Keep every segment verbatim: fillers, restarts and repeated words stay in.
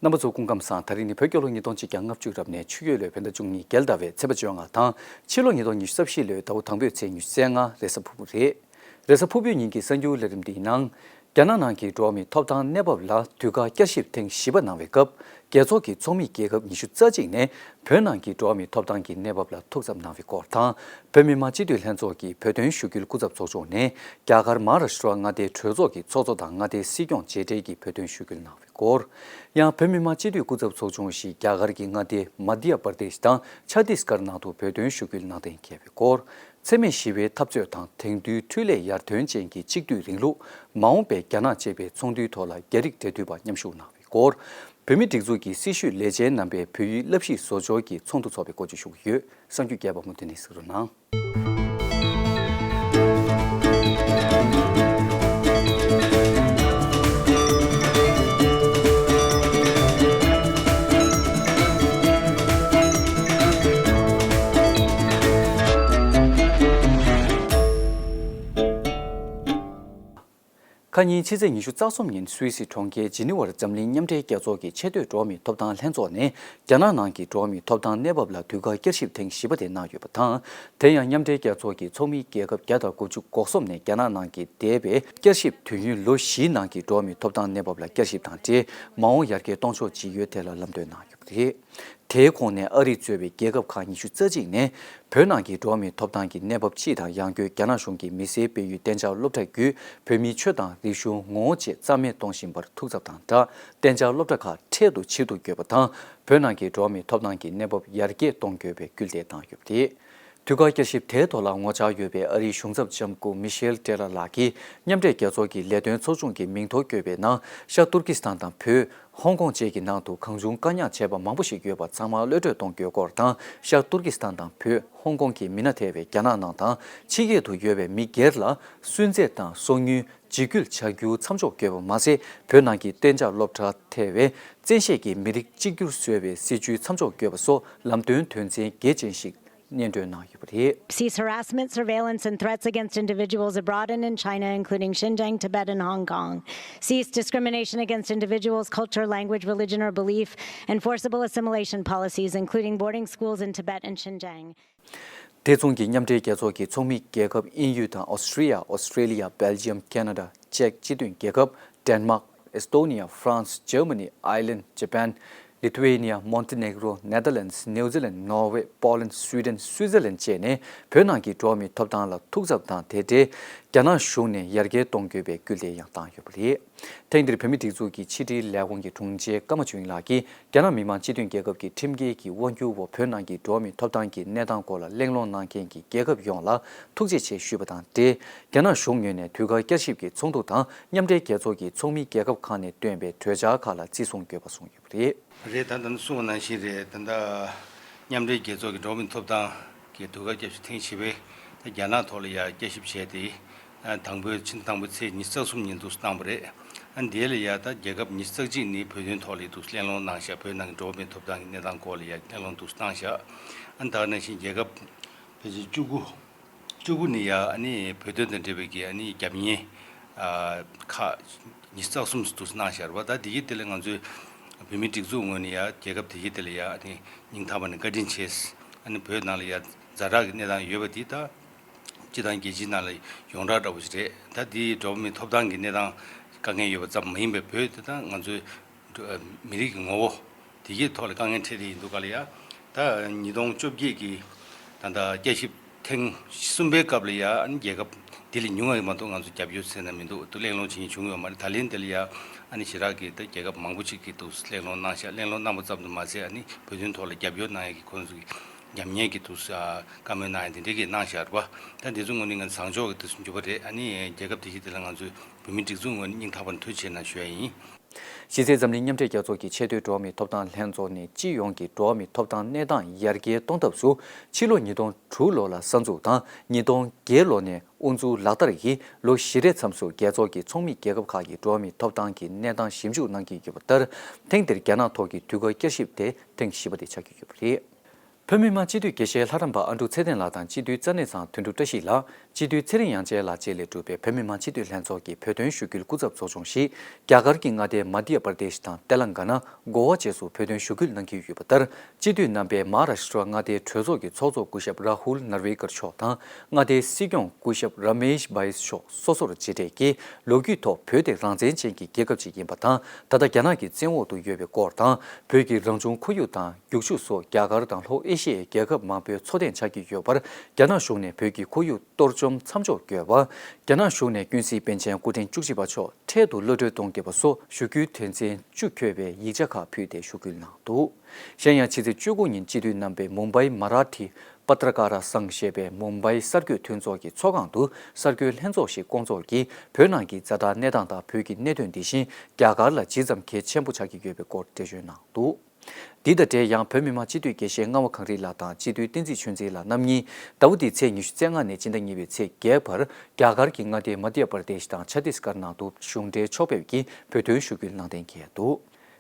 རྣམ་པ་ཚོ་སྐུ་ཁམས་བཟང་། ད་རིང་ནི་བོད་རྒྱལ་ལོ་ཉིས་སྟོང་ཆིག་བརྒྱ་ལྔ་བཅུ་རབ་གནས་ཆུ་ཡོས་ལོའི་བོད་ཟླ་བཅུ་གཉིས་རྒྱལ་ཟླ་བའི་ཚེས་པ་བཅོ་ལྔ་དང་ཕྱི་ལོ་ཉིས་སྟོང་ཉི་ཤུ་རྩ་བཞི་ལོའི་ཟླ་བ་དང་པོའི་ཚེས་ཉི་ཤུ་རྩ་ལྔ་རེས་གཟའ་ཕུར་བུ་རེད། རེས་གཟའ་ཕུར་བུའི་ཉིན་གྱི་གསར་འགྱུར་ལས་རིམ་འདིའི་ནང་། རྒྱ་ནག་ནང་གི་འགྲོ་བ་མིའི་ཐོབ་ཐང་གནས་བབ་ལ་དུས་བཀག་བསྐྱར་ཞིབ་ཐེངས་བཞི་པ་གནང་བའི་སྐབས། རྒྱལ་ཚོགས་ཀྱི་ཚོགས་མི་རྒྱལ་ཁབ་ཉི་ཤུ་རྩ་གཅིག་ནས་བོད་ནང་གི་འགྲོ་བ་མིའི་ཐོབ་ཐང་གི་གནས་བབ་ལ་ཐུགས་འཚབ་གནང་བའི་སྐོར་དང་། བོད་མི་མང་སྤྱི་འཐུས་ལྷན་ཚོགས་ཀྱི་བོད་དོན་ཞུ་སྐུལ་སྐུ་ཚབ་ཚོགས་ཆུང་ནས་རྒྱ་གར་མ་ཧཱ་རཱ་ཤི་ཏྲ་མངའ་སྡེའི་གྲོས་ཚོགས་ཀྱི་ཚོགས་གཙོ་དང་མངའ་སྡེའི་སྲིད་སྐྱོང་མཇལ་འཕྲད་ཀྱི་བོད་དོན་ཞུ་སྐུལ་གནང་བའི་སྐོར། ཡང་བོད་མི་མང་སྤྱི་འཐུས་སྐུ་ཚབ་ཚོགས་ཆུང་ཞིག་རྒྱ་གར་གྱི་མངའ་སྡེ་མ་དྷྱ་པར་དེཤ་དང་ཆ་ཏིས་གར་ནང་དུ་བོད་དོན་ཞུ་སྐུལ་གནང་གཏན་འཁེལ་བའི་སྐོར། འཚེ་མེད་ཞི་བའི་འཐབ་རྩོད་དང་དེང་དུས་འཕྲུལ་ལས་ཡར་ཐོན་ཅན་གྱི་གཅིག་སྡུད་རིང་ལུགས། མ་འོངས་པའི་རྒྱ་ནག་ཅེས་པའི་ཚོགས་འདུའི་ཐོག་ལ་རྒྱ་རིགས་འབྲེལ་མཐུད་པ་མཉམ་ཞུགས་གནང་བའི་སྐོར། བོད་མིའི་སྒྲིག་འཛུགས་ཀྱི་སྲི་ཞུའི་ལས་བྱེད་རྣམ་པས་བོད་ཡིག་བསླབ་གཞི་བཟོ་སྦྱོར་གྱི་ཚོགས་འདུ་འཚོགས་པའི་སྐོར་བཅས་ཞུ་གི་ཡོད། གསར་འགྱུར་རྒྱས་པ་མུ་མཐུད་ནས་གཟིགས་རོགས་གནང་། ཁ་ཉིན་ཕྱི་ཚེས་ཉི་ཤུ་རྩ་གསུམ་ཉིན་སུད་སི་གྲོང་ཁྱེར་ཇི་ནི་ཝར་འཛམ་གླིང་མཉམ་འབྲེལ་རྒྱལ་ཚོགས་ཀྱི་ཆེས་མཐོའི་འགྲོ་བ་མིའི་ཐོབ་ཐང་ལྷན་ཚོགས་ནས་རྒྱ་ནག་ནང་གི་འགྲོ་བ་མིའི་ཐོབ་ཐང་གནས་བབ་ལ་དུས་བཀག་བསྐྱར་ཞིབ་ཐེངས་བཞི་པ་དེ་གནང་ཡོད་པ་དང་། དེ་ཡང་མཉམ་འབྲེལ་རྒྱལ་ཚོགས་ཀྱི་ཚོགས་མི་རྒྱལ་ཁབ་བརྒྱ་དང་དགུ་བཅུ་གོ་གསུམ་ནས་རྒྱ་ནག་ནང་གི་འདས་པའི་བསྐྱར་ཞིབ་དུས་ཡུན་ལོ་བཞིའི་ནང་གི་འགྲོ་བ་མིའི་ཐོབ་ཐང་གནས་བབ་ལ་བསྐྱར་ཞིབ་དང་འབྲེལ་མ་འོངས་ཡར་རྒྱས་གཏོང་ཕྱོགས་ཇི་ཡོད་ཐད་ལ་ལམ་སྟོན་གནང་ཡོད་པ་རེད། དེའི་ཁོངས་ནས་ཨ་རི་གཙོས་པའི་རྒྱལ་ཁབ་ཁག་ཉི་ཤུ་རྩ་གཅིག་ནས་བོད་ནང་གི་འགྲོ་བ་མིའི་ཐོབ་ཐང་གི་གནས་བབ་སྤྱི་དང་ཡང་སྒོས་རྒྱ་ནག་གཞུང་གིས་མི་སེར་སྤེལ་ཡུལ་གཏན་འཇགས་སློབ་གྲྭ་བརྒྱུད་བོད་མིའི་ཆོས་དང་རིག་གཞུང་ངོ་བོ་བཅས་རྩ་མེད་གཏོང་བཞིན་པར་ཐུགས་འཚབ་དང་སྦྲགས། གཏན་འཇགས་སློབ་གྲྭ་ཁག་འཕྲལ་དུ་ཕྱིར་བསྡུ་དགོས་པ་དང་། བོད་ནང་གི་འགྲོ་བ་མིའི་ཐོབ་ཐང་གི་གནས་བབ་ཡར་རྒྱས་གཏོང་དགོས་པའི་སྐུལ་འདེད་བཏང་ཡོད་པ་རེད། དུས་བཀག་བསྐྱར་ཞིབ་དེའི་ཐོག་ལ་ངོ་བཅར་ཡོད་པའི་ཨ་རིའི་གཞུང་ཚབ་ལྕམ་སྐུ་མི་ཤེལ་ཏྲེ་ལར་ལགས་ཀྱིས་མཉམ་འབྲེལ་རྒྱལ་ཚོགས་ཀྱི་ལས་དོན་ཚོགས་ཆུང་གི་མིང་ཐོ་བཀོད་པའི་ནང་ཤར་ཏུར་ཀི་སི་ཐན་དང་བོད། ཧོང་ཀོང་བཅས་ཀྱི་ནང་དུ་གང་བྱུང་བཀག་ཉར་བྱས་པ་མང་པོ་ཞིག་ཡོད་པ་ཚང་མ་གློད་བཀྲོལ་གཏོང་དགོས་སྐོར་དང་། ཤར་ཏུར་ཀི་སི་ཐན་དང་བོད། ཧོང་ཀོང་གི་མི་སྣ་ཐེ་བའི་རྒྱ་ནག་ནང་དང་ཕྱི་རྒྱལ་དུ་ཡོད་པའི་མི་སྒེར་ལ་སུན་གཙེར་དང་སོ་ཉུལ། འཇིགས་སྐུལ་བྱ་རྒྱུ་མཚམས་འཇོག་དགོས་པ་མ་ཟད། བོད་ནང་གི་གཏན་འཇགས་སློབ་གྲྭ་ཐེ་བའི་བཙན་ཤེད་ཀྱིས་མི་རིགས་གཅིག་གྱུར་བཟོ་བའི་སྲིད་བྱུས་མཚམས་འཇོག་དགོས་པ་སོགས་ལམ་སྟོན་དོན་ཚན་གལ་ཆེན་ཞིག་སྙན་སྒྲོན་གནང་ཡོད་པ་རེད། Cease harassment, surveillance, and threats against individuals abroad and in China, including Xinjiang, Tibet, and Hong Kong. Cease discrimination against individuals' culture, language, religion, or belief, and forcible assimilation policies, including boarding schools in Tibet and Xinjiang. དེ་མཚུངས་ཀྱི་མཉམ་འབྲེལ་རྒྱལ་ཚོགས་ཀྱི་ཚོགས་མི་རྒྱལ་ཁབ་དབྱིན་ཡུལ་དང་ཨོ་སི་ཀྲི་ཡ། ཨོ་སི་ཀྲི་ལི་ཡ། སྦེལ་ཇི་ཡམ། ཁེ་ན་ཌ། ཅེཀ་སྤྱི་མཐུན་རྒྱལ་ཁབ། ཌེན་མཱག། ཨེས་ཏོ་ནི་ཡ། ཧྥ་རན་སི། འཇར་མ་ནི། ཨའི་ལན། ཇ་པན། ལི་ཐུ་ཝེ་ནི་ཡ། མོན་ཏི་ནེག་རོ། ནེ་དར་ལེན་སི། ནིའུ་ཛི་ལན། ནོར་ཝེ། པོ་ལན། སུའི་ཌེན། སུའི་ཛར་ལན་བཅས་ནས་བོད་ནང་གི་འགྲོ་བ་མིའི་ཐོབ་ཐང་ལ་ཐུགས་འཚབ་དང་། དེ་འབྲེལ་རྒྱ་ནག་གཞུང་ནས་ཡར་རྒྱས་གཏོང་དགོས་པའི་སྐུལ་འདེད་ཡང་བཏང་ཡོད་པ་རེད། ཐེངས་འདིར་བོད་མིའི་སྒྲིག་འཛུགས་ཀྱི་ཕྱི་དྲིལ་ལས་ཁུངས་ཀྱི་དྲུང་ཆེ་ཀརྨ་ཆོས་དབྱིངས་ལགས་ཀྱིས་རྒྱ་ནག་མི་དམངས་སྤྱི་མཐུན་རྒྱལ་ཁབ་ཀྱི་ཁྲིམས་འགལ་གྱི་དབང་སྒྱུར་འོག་བོད་ནང་གི་འགྲོ་བ་མིའི་ཐོབ་ཐང་གི་གནས་སྟངས་སྐོར་ལ་གླེང་སློང་གནང་མཁན་གྱི་རྒྱལ་ཁབ་ཡོངས་ལ་ཐུགས་རྗེ་ཆེ་ཞུས་པ་དང་འབྲེལ། རྒྱ་ནག་གཞུང་ངོས་ནས་དུས་བཀག་བསྐྱར་ཞིབ་ཀྱི་ཚོགས་འདུ་དང་མཉམ་འབྲེལ་རྒྱལ་ཚོགས་ཀྱི་ཚོགས་མི་རྒྱལ་ཁབ་ཁག་ནས་བཏོན་པའི་གྲོས་འཆར་ཁག་ལ་བརྩི་སྲུང་དགོས་པ་གསུངས་ཡོད་པ་རེད། རེད། ད་ལྟ་གསུངས་པ་ནང་བཞིན་རེད། ད་ལྟ་མཉམ་འབྲེལ་རྒྱལ་ཚོགས་ཀྱི་འགྲོ་བ་མིའི་ཐོབ་ཐང་གི་དུས་བཀག་བསྐྱར་ཞིབ་ཐེངས་བཞི་པའི་ད་རྒྱ་ནག་ཐོག་ལ་ཡ་བསྐྱར་ཞིབ་བྱས་ཏེ། ཨ། དང་པོའི་ཕྱི་ཟླ་དང་པོའི་ཚེས་ཉི་ཤུ་རྩ་གསུམ་ཉིན་འདུག་སེ་བཏང་བ་རེད། ཨ། འདི་ལ་ཡ་ད་རྒྱལ་ཁབ་ཉི་ཤུ་རྩ་གཅིག་ནི་བོད་དོན་ཐོག་ལ་འདུག་སེ་གླེང་སློང་གནང་ཤག་བོད་ནང་གི་འགྲོ་བ་མིའི་ཐོབ་ཐང་གི་གནས་སྟངས་སྐོར་ལ་ཡ་གླེང་སློང་འདུག་སེ་གནང་ཤག་ཨ། ད་ག་ནང་བཞིན་རྒྱལ་ཁབ་ཕལ་ཆེར་བཅུ་དགུ། བཅུ་དགུ་ནི་ཡ་ཨ་ནི་བོད་དོན་དང་འབྲེལ་བའི་གི་ཨ་ནི་རྒྱབ་གཉེར། ཨ། ཁག་ཉི་ཤུ་རྩ་གསུམ་འདུག་སེ་གནང་ཤག་རེད་པ། ད་དེ་གི་དེ་ལ་ང་ཚོའི་བོད་མིའི་སྒྲིག་འཛུགས་ངོས་ནས་ཡ་རྒྱལ་ཁབ་དེ་གི་དེ་ལ་ཡ་ཨ་ནི་སྙིང་ཐག་པ་ནས་བཀའ་དྲིན་ཆེ། ཨ་ནི་བོད་ནང་ལ་ཡ་ཛ་དྲག་གི་གནས་སྟངས་ཡོད་པ་དེ་ད་སྤྱི་བཏང་རྒྱལ་སྤྱིའི་ནང་ལ་ཡོངས་གྲགས་འདྲ་པོ་ཞིག་རེད། ད་དེ་འགྲོ་བ་མིའི་ཐོབ་ཐང་གི་གནས་སྟངས་དཀའ་ངལ་ཡོད་པ་ཙམ་མ་ཡིན་པའི་བོད་དེ་ད་ང་ཚོའི་མི་རིགས་ཀྱི་ངོ་བོ་དེ་གའི་ཐོག་ལ་དཀའ་ངལ་འཕྲད་བསྡད་ཡོད་འདུག་ག་ལ་ཡ། ད་ཉིས་སྟོང་བཅོ་བརྒྱད་ཀྱི་ད་ལྟ་བསྐྱར་ཞིབ་ཐེངས་གསུམ་པའི་སྐབས་ལ་ཡ་ཨ་ནི་རྒྱལ་ཁབ་འདི་ལས་ཉུང་བ་ཡིན་མ་གཏོགས་ང་ཚོ་རྒྱབ་སྐྱོར་ཟེར་ན་མི་འདུག་ཏུ་གླེང་སློང་བྱེད་མཁན་བྱུང་ཡོད་མ་རེད། ད་ལན་དེ་ལ་ཡ་ཨ་ནི་ཞེ་དྲག་གི་ད་རྒྱལ་ཁབ་མང་པོ་ཅིག་གིས་འདུག་སེ་གླེང་སློང་གནང་ཤག་གླེང་སློང་གནང་བ་ཙམ་དུ་མ་ཟད་ཨ་ནི་བོད་དོན་ཐོག་ལ་རྒྱབ་སྐྱོར་གནང་ཡག་གི་ཁོང་ཚོ་གི་རྒྱབ་གཉེར་གྱི་འདུག་སེ་བཀའ་མོལ་གནང་ཡག་དེ་འདྲའི་གི་གནང་ཤག་རེད་པ། ད་འདི་ཚོ་ངོས་ནས་ང་ཚོ་བཟང་ཕྱོགས་ཀྱི་འདུག་སེ་འགྱུར་བ་རེད། ཨ་ནི་རྒྱལ་ཁབ་དེ་གཞི་དེ་ལ་ང་ཚོས་བོད་མིའི་སྒྲིག་འཛུགས་ངོས་ནས་སྙིང་ཐག་པ་ནས་ཐུགས་རྗེ་ཆེ་གནང་ཞུ་ཡ་ཡིན། གཞི་རྩའི་འཛམ་གླིང་མཉམ་འབྲེལ་རྒྱལ་ཚོགས་ཀྱི་ཆེས་མཐོའི་འགྲོ་བ་མིའི་ཐོབ་ཐང་ལྷན་ཚོགས་ནས་སྤྱི་ཡོངས་ཀྱི་འགྲོ་བ་མིའི་ཐོབ་ཐང་གནས་སྟངས་ཡར་རྒྱས་གཏོང་ཐབས་སུ་ཕྱི་ལོ་ཉིས་སྟོང་དྲུག་ལོ་ལ་གསར་འཛུགས་དང་ཉིས་སྟོང་བརྒྱད་ལོ་ནས་དབུ་འཛུགས་ལག་བསྟར་གྱིས་ལོ་བཞི་རེའི་མཚམས་སུ་རྒྱལ་ཚོགས་ཀྱི་ཚོགས་མི་རྒྱལ་ཁབ་ཁག་གི་འགྲོ་བ་མིའི་ཐོབ་ཐང་གི་གནས་སྟངས་ཞིབ་འཇུག་གནང་གི་ཡོད་པ་ལྟར། ཐེངས་འདིར་རྒྱ་ནག་ཐོག་གི་དུས་བཀག་བསྐྱར་ཞིབ་དེ་ཐེངས་བཞི་པ་དེ་ཆགས་ཀྱི་ཡོད་པ་རེད། བོད་མི་མང་སྤྱི་འཐུས་དགེ་བཤེས་ལྷ་རམས་པ་ཨ་འབྲུག་ཚེ་བརྟན་ལགས་དང་སྤྱི་འཐུས་རྩ་གནས་ཚང་དོན་གྲུབ་བཀྲ་ཤིས་ལགས། སྤྱི་འཐུས་ཚེ་རིང་དབྱངས་ཅན་ལགས་བཅས་ལས་གྲུབ་པའི་བོད་མི་མང་སྤྱི་འཐུས་ལྷན་ཚོགས་ཀྱི་བོད་དོན་ཞུ་སྐུལ་སྐུ་ཚབ་ཚོགས་ཆུང་ཞིག་རྒྱ་གར་གྱི་མངའ་སྡེ་མ་དྷྱ་པར་དེཤ་དང་ཏེ་ལང་ག་ན། གོ་ཝ་བཅས་སུ་བོད་དོན་ཞུ་སྐུལ་གནང་གི་ཡོད་པ་ལྟར། སྤྱི་འཐུས་རྣམ་པས་མ་ཧཱ་རཱ་ཤི་ཏྲ་མངའ་སྡེའི་གྲོས་ཚོགས་ཀྱི་ཚོགས་གཙོ་སྐུ་ཞབས་རཱ་ཧུལ་ནར་ཝེ་ཀར་མཆོག་དང་། མངའ་སྡེའི་སྲིད་སྐྱོང་སྐུ་ཞབས་ར་མེཤ་བྷའི་མཆོག་སོ་སོར་མཇལ་འཕྲད་ཀྱིས། ལོ་རྒྱུས་ཐོག་བོད་དེ་རང་བཙན་ཅན་གྱི་རྒྱལ་ཁབ་ཅིག་ཡིན་པ་དང་། ད་ལྟ་རྒྱ་ནག་གི་བཙན་འོག་ཏུ་ཡོད་པའི་སྐོར་དང་། བོད་ཀྱི་རང་བྱུང་ཁོར་ཡུག་དང་། རྒྱུག་ཆུ་སོགས་རྒྱ་གར་དང་ལྷོ་ཨེ་ཤི་ཡའི་རྒྱལ་ཁབ་མང་པོའི་འཚོ་རྟེན་ཆགས་ཀྱི་ཡོད་པར། རྒྱ་ནག་གཞུང་ནས་བོད་ཀྱི་ཁོར་ཡུག་གཏོར་བཅོམ་མཚམས་འཇོག་དགོས་པ། རྒྱ་ནག་གཞུང་ནས་ཀུན་གཟིགས་པཎ་ཆེན་སྐུ་ཕྲེང་བཅུ་གཅིག་པ་མཆོག་འཕྲལ་དུ་གློད་གྲོལ་གཏོང་དགོས་པ་སོགས་ཞུ་རྒྱུའི་དོན་ཚན་བཅུ་འཁོད་པའི་ཡིག་ཆ་ཁག་ཕུལ་ཏེ་ཞུ་སྐུལ་གནང་འདུག། གཞན་ཡང་ཕྱི་ཚེས་བཅུ་དགུ་ཉིན་སྤྱི་འཐུས་རྣམ་པས་མུམ་བྷའི་མ་ར་ཐི་པ་ཏྲ་ཀ་ར་སང་ཞེས་པའི་མུམ་བྷའི་གསར་འགོད་མཐུན་ཚོགས་ཀྱི་ཚོགས་ཁང་དུ་གསར་འགོད་ལྷན་ཚོགས་ཤིག་བསྐོང་ཚོགས་ཀྱིས། བོད་ནང་གི་ཛ་དྲག་གནས་སྟངས་དང་། བོད་ཀྱི་གནད་དོན་འདི་བཞིན་རྒྱ་གར་ལ་ཇི་ཙམ་གལ་ཆེན་པོ་ཆགས་ཀྱི་ཡོད་པའི་སྐོར་འགྲེལ་བརྗོད་གནང་འདུག། འདི་དང་འབྲེལ་ཡང་བོད་མི་མང་སྤྱི་འཐུས་དགེ་བཤེས་རྔ་བ་གངས་རི་ལགས་དང་སྤྱི་འཐུས་བསྟན་འཛིན་ཆོས་འཛིན་ལགས་རྣམ་གཉིས་ཟླ་བ་འདིའི་ཚེས་ཉི་ཤུ་རྩ་ལྔ་ནས་སྤྱི་ཟླ་གཉིས་པའི་ཚེས་བརྒྱད་བར་རྒྱ་གར་གྱི་མངའ་སྡེ་མ་དྷྱ་པར་དེཤ་དང་ཆ་ཏིས་ཀར་ནང་དུ་གཞུང་འབྲེལ་ཕྱོགས་ཕེབས་ཀྱིས་བོད་དོན་ཞུ་སྐུལ་གནང་གཏན་འཁེལ་འདུག།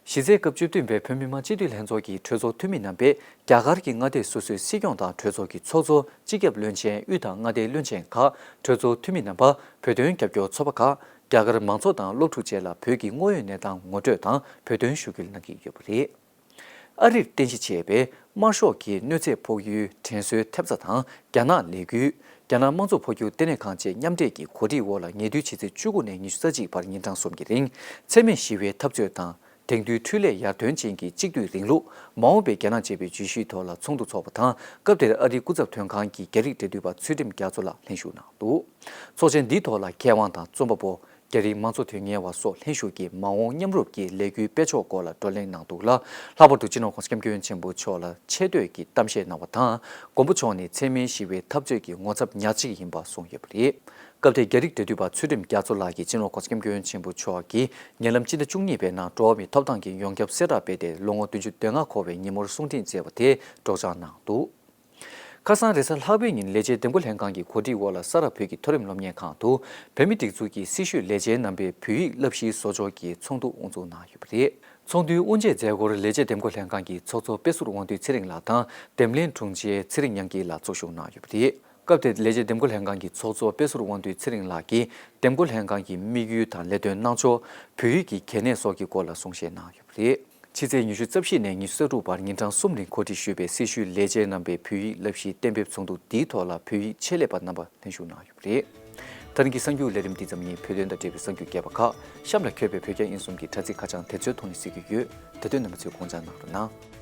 གཞི་རྩའི་སྐབས་བཅུ་བདུན་པའི་བོད་མི་མང་སྤྱི་འཐུས་ལྷན་ཚོགས་ཀྱི་གྲོས་ཚོགས་འཐུས་མི་རྣམ་པས་རྒྱ་གར་གྱི་མངའ་སྡེ་སོ་སོའི་སྲིད་སྐྱོང་དང་གྲོས་ཚོགས་ཀྱི་ཚོགས་གཙོ། སྤྱི་ཁྱབ་བློན་ཆེན། དབུས་དང་མངའ་སྡེའི་བློན་ཆེན་ཁག། གྲོས་ཚོགས་འཐུས་མི་རྣམ་པ། བོད་དོན་རྒྱབ་སྐྱོར་ཚོགས་པ་ཁག། རྒྱ་གར་མང་ཚོགས་དང་སློབ་ཕྲུག་བཅས་ལ་བོད་ཀྱི་དངོས་ཡོད་གནས་སྟངས་ངོ་སྤྲོད་དང་བོད་དོན་ཞུ་སྐུལ་གནང་གི་ཡོད་པ་རེད། ཨ་རིར་རྟེན་གཞི་བྱས་པའི་དམར་ཤོག་གི་གནོད་འཚེ་ཕོག་ཡུལ་དྲན་གསོའི་ཐེབས་རྩ་དང་རྒྱ་ནག་ལས་འགུལ། རྒྱ་ནག་དམངས་གཙོ་འཕོ་འགྱུར་ལྟེ་གནས་ཁང་བཅས་མཉམ་འབྲེལ་གྱི་གོ་སྒྲིག་འོག་ལ། ཉེ་དུས་ཕྱི་ཚེས་བཅུ་དགུ་ནས་ཉི་ཤུ་རྩ་གཅིག་བར་ཉིན་གྲངས་གསུམ་གྱི་རིང་། འཚེ་མེད་ཞི་བའི་འཐབ་རྩོད་དང་། དེང་དུས་འཕྲུལ་ལས་ཡར་ཐོན་ཅན་གྱི་གཅིག་སྡུད་རིང་ལུགས། མ་འོངས་པའི་རྒྱ་ནག་ཅེས་པའི་བརྗོད་གཞིའི་ཐོག་ལ་ཚོགས་འདུ་འཚོགས་པ་དང་། སྐབས་དེར་ཨ་རིའི་སྐུ་ཚབ་དོན་ཁང་གི་རྒྱ་རིགས་འབྲེལ་མཐུད་པ་ཚུལ་ཁྲིམས་རྒྱ་མཚོ་ལགས་ལྷན་ཞུགས་གནང་འདུག། ཚོགས་ཆེན་འདིའི་ཐོག་ལ་མཁས་དབང་དང་རྩོམ་པ་པོ། རྒྱ་རིགས་མང་གཙོ་དོན་གཉེར་བ་སོགས་ལྷན་ཞུགས་ཀྱིས་མ་འོངས་མཉམ་རུབ་ཀྱི་ལས་འགུལ་སྤེལ་ཕྱོགས་སྐོར་ལ་བགྲོ་གླེང་གནང་འདུག་ལ། ལྷག་པར་དུ་སྤྱི་ནོར་༸གོང་ས་༸སྐྱབས་མགོན་ཆེན་པོ་མཆོག་ལ་ཆེ་བསྟོད་ཀྱི་གཏམ་བཤད་གནང་བ་དང་། མགོན་པོ་མཆོག་ནི་འཚེ་མེད་ཞི་བའི་འཐབ་རྩོད་ཀྱི་ངོ་ཚབ་ཉག་གཅིག་ཡིན་པ་གསུངས་ཡོད་པ་རེད། སྐབས་དེར་རྒྱ་རིགས་འབྲེལ་མཐུད་པ་ཚུལ་ཁྲིམས་རྒྱ་མཚོ་ལགས་ཀྱིས་སྤྱི་ནོར་༸གོང་ས་༸སྐྱབས་མགོན་ཆེན་པོ་མཆོག་གིས་ཉེ་ལམ་སྤྱི་ཟླ་བཅུ་གཉིས་པའི་ནང་འགྲོ་བ་མིའི་ཐོབ་ཐང་གི་ཡོངས་ཁྱབ་གསལ་བསྒྲགས་སྤེལ་ཏེ། ལོ་ངོ་བདུན་ཅུ་དོན་ལྔ་འཁོར་བའི་ཉིན་མོར་གསུང་འཕྲིན་བསྩལ་བ་དེ་སྒྲོག་སྦྱང་གནང་འདུག། ཁ་སང་རེས་གཟའ་ལྷག་པའི་ཉིན་ལས་བྱེད་འདེམས་བསྐོ་ལྷན་ཁང་གི་གོ་སྒྲིག་འོག་ལ་ས་རཱ་བོད་ཀྱི་མཐོ་རིམ་སློབ་གཉེར་ཁང་དུ་བོད་མིའི་སྒྲིག་འཛུགས་ཀྱི་སྲི་ཞུའི་ལས་བྱེད་རྣམ་པའི་བོད་ཡིག་བསླབ་གཞིའི་བཟོ་ཕྱོགས་ཀྱི་ཚོགས་འདུ་དབུ་འཛུགས་གནང་ཡོད་པ་རེད། ཚོགས་འདུའི་དབུ་འབྱེད་མཛད་སྒོར་ལས་བྱེད་འདེམས་བསྐོ་ལྷན་ཁང་གི་ཚོགས་གཙོ་དཔེ་ཟུར་དབང་འདུས་ཚེ་རིང་ལགས་དང་འདེམས་ལྷན་དྲུང་ཆེ་ཚེ་རིང་དབྱངས་སྐྱིད་ལགས་ཚོགས་ཞུགས་གནང་ཡོད་པ་རེད། སྐབས་དེར་ལས་བྱེད་འདེམས་བསྐོ་ལྷན་ཁང་གི་ཚོགས་གཙོ་དཔེ་ཟུར་དབང་འདུས་ཚེ་རིང་ལགས་ཀྱིས་འདེམས་བསྐོ་ལྷན་ཁང་གི་དམིགས་ཡུལ་དང་ལས་དོན་གནང་ཕྱོགས། བོད་ཡིག་གི་གལ་གནད་སོགས་ཀྱི་སྐོར་ལ་གསུང་བཤད་གནང་ཡོད་པ་རེད། ཕྱི་ཚེས་ཉི་ཤུ་རྩ་བཞི་ནས་ཉི་ཤུ་རྩ་དྲུག་བར་ཉིན་གྲངས་གསུམ་རིང་གོ་སྒྲིག་ཞུས་པའི་སྲི་ཞུའི་ལས་བྱེད་རྣམ་པའི་བོད་ཡིག་བསླབ་གཞིའི་གཏན་འབེབས་ཚོགས་འདུ་འདིའི་ཐོག་ལ་བོད་ཡིག་ཆེད་ལས་པ་རྣམ་པ་ལྷན་ཞུགས་གནང་ཡོད་པ་རེད། ད་རིང་གི་གསར་འགྱུར་ལས་རིམ་འདི་ཙམ་ཡིན། བོད་དོན་དང་འབྲེལ་བའི་གསར་འགྱུར་རྒྱས་པ་ཁག་གཤམ་ལ་འཁོད་པའི་བོད་རྒྱ་དབྱིན་གསུམ་གྱི་དྲ་ཚིགས་ཁ་བྱང་དེ་ཚོའི་ཐོག་ནས་གཟིགས་རྒྱུ་ཡོད། དེ་དོན་རྣམ་པ་ཚོས་དགོངས་འཇགས་གནང་རོགས་གནང་།